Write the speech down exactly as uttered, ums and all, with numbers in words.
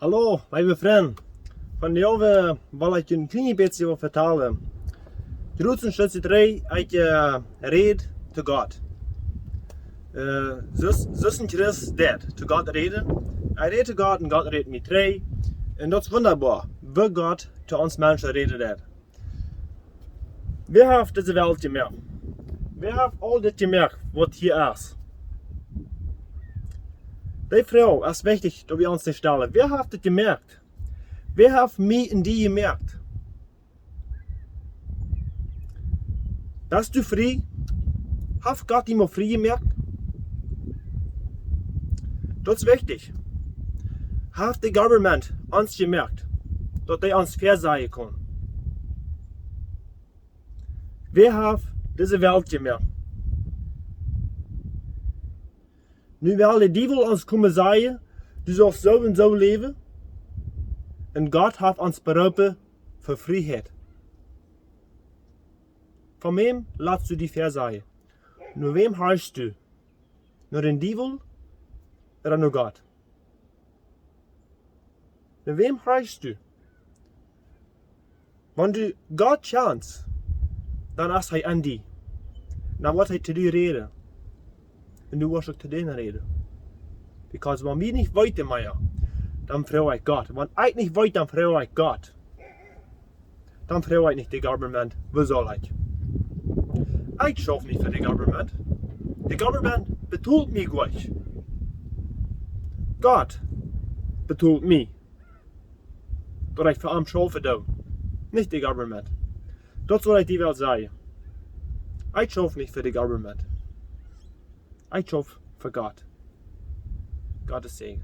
Hallo, leewe Frind. Vondoag well ekj een kjlien bät waut vetalen. Jrots un Schutz dree, ekj, äh, räd to Gott. Äh, soo aus, soo aus een Christ deit, to Gott räden. Ekj räd to Gott un Gott rät mie trigj. Un daut es wundaboa, woo Gott to ons Menschen räden deit. Wäa haft dise Welt jemoakt? Wäa haft aul dit jemoakt, waut hia es? Dee Froag es wichtich, daut wie ons dee stalen. Wäa haft dit jemoakt? Wäa haft mie un die jemoakt? Best du frie? Haft Gott die mol frie jemoakt? Daut es wichtich. Haft de government ons jemoakt, daut dee ons väasajen kaun? Wäa haft dise Welt jemoakt? Nu well de Diewel ons komen sajen, du saust soo un soo läwen. Un Gott haft ons beroopen fa Frieheit. Von wäm latst du die väasajen? No wäm horchst du? No dän Diewel ooda no Gott? No wäm horchst du? Wan du Gott kjanst, dan es hee aun die. Dan woat hee to die räden. Un du woascht uk to dän räden. Because wan wie nich weeten mea, dan froag ekj Gott. Wan ekj nich weet, dan froag ekj Gott. Dan froag ekj nich de government, woo saul ekj? Ekj schauf nich fa de government. De government betolt mie nich. Gott betolt mie, daut ekj fa am schaufen doo. Nich de government. Daut saul ekj die well sajen. Ekj schauf nich fa de government. Ekj schauf fa Gott. Gottes Säajen.